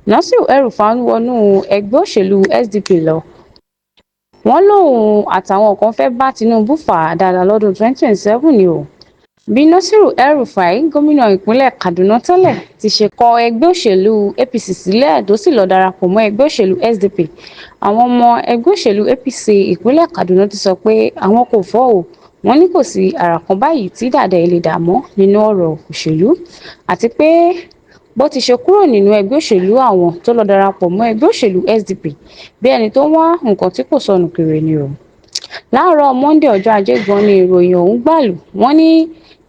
Nasir El-Rufai wọnú ẹgbẹ́ òṣèlú SDP lọ, wọ́n lóun àtàwọn kan fẹ́ẹ́ bá Tinubu fà á dáadáa lọ́dún 2027 ni o. Bí Nasir El-Rufai, gómìnà ìpínlẹ̀ Kaduna tẹ́lẹ̀, ti ṣe kọ ẹgbẹ́ òṣèlú APC sílẹ̀ tó sì lọ́ọ́ darapọ̀ mọ́ ẹgbẹ́ òṣèlú SDP, àwọn ọmọ ẹgbẹ́ òṣèlú APC ìpínlẹ̀ Kaduna ti sọ pé àwọn kò fọ́ ọ. Wọ́n ní kò sí ara kan báyìí tí dàda ẹ̀ lè dá mọ́ nínú ọ̀rọ̀ òṣèlú, àti pé bó ti ṣe kúrò nínú ẹgbẹ́ òṣèlú àwọn tó lọ́ọ́ darapọ̀ mọ́ ẹgbẹ́ òṣèlú SDP bí ẹni tó ń wá nǹkan tí kò sọnù kiri ni o. Láàárọ̀ Monde, ọjọ́ Ajé gan-an ni ìròyìn ọ̀hún gbàlù. Wọ́n ní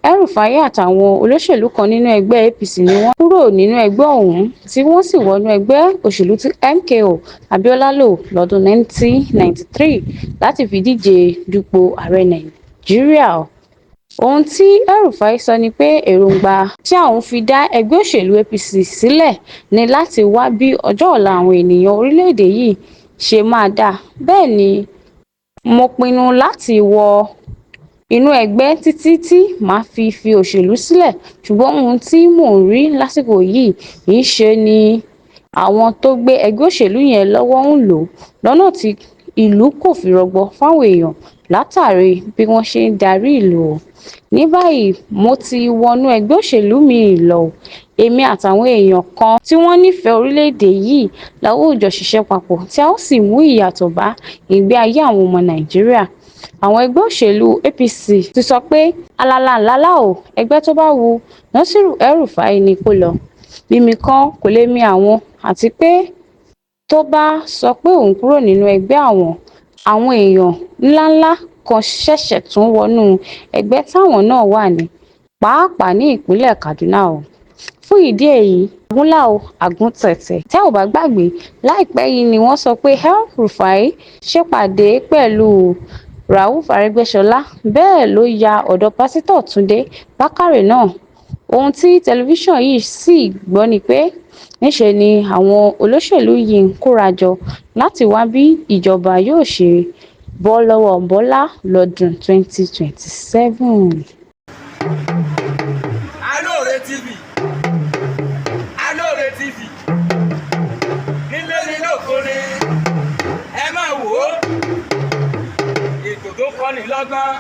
El-Rufai àtàwọn olóṣèlú kan nínú ẹgbẹ́ APC ni wọ́n kúrò nínú ẹgbẹ́ ọ̀hún tí wọ́n sì wọnú ẹgbẹ́ òṣèlú tí MKO Abiola lò lọ́dún 1993 láti fi díje dupò ààrẹ Nàìjíríà. Ohun tí El-Rufai sọ ni pé èròǹgbà tí àwọn fi dá ẹgbẹ́ òṣèlú APC sílẹ̀ ní láti wá bí ọjọ́ ọ̀la àwọn ènìyàn orílẹ̀-èdè yìí ṣe máa dáa. Bẹ́ẹ̀ ni mo pinnu láti wọ inú ẹgbẹ́ títí tí màá fi fi òṣèlú sílẹ̀, ṣùgbọ́n ohun tí mò ń rí lásìkò yìí, níṣe ni àwọn tó gbé ẹgbẹ́ òṣèlú yẹn lọ́wọ́ ń lò ó lọ́nà tí ìlú kò fi rọgbọ fáwọn èèyàn látàrí bí wọ́n ṣe ń darí ìlú. Ní báyìí, mo ti wọnú ẹgbẹ́ òṣèlú mi-ín lọ, èmi àtàwọn èèyàn kan tí wọ́n nífẹ̀ẹ́ orílẹ̀-èdè yìí la óò jọ ṣiṣẹ́ papọ̀ tí a ó sì mú ìyàtọ̀ bá ìgbé ayé àwọn ọmọ Nàìjíríà. Àwọn ẹgbẹ́ òṣèlú APC ti sọ pé alala ńlá o, ẹgbẹ́ tó bá wu Nasir El-Rufai ni kó lọ, mímì kan kó lè mi àwọn, àti pé tó bá sọ pé òun kúrò nínú ẹgbẹ́ àwọn, àwọn èèyàn ńlá ńlá kan ṣẹ̀ṣẹ̀ tún wọnú ẹgbẹ́ táwọn náà wà ní, pàápàá ní ìpínlẹ̀ Kaduna o. Fún ìdí èyí, àgúnlá o, àgùntẹ̀tẹ̀. Tẹ́ ò bá gbàgbé, láìpẹ́ yìí ni wọ́n sọ pé El-Rufai ṣèpàdé pẹ̀lú Rauf Aregbesola, bẹ́ẹ̀ ló ya ọ̀dọ̀ Pásítọ̀ Túnde Bákárẹ́ náà. Ohun tí tẹlifíṣàn yìí sì gbọ́ ni pé níṣe ni àwọn olóṣèlú yìí ń kóra jọ láti wá bí ìjọba yóò ṣe bọ́ lọ́wọ́ Bọ́lá lọ́dún 2027. Alóore TV, Alóore TV, nílé ní lóko ni ẹ máa wò ó. Ètò tó kọ́ni lọ́gbọ́n,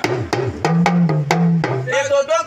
ètò tó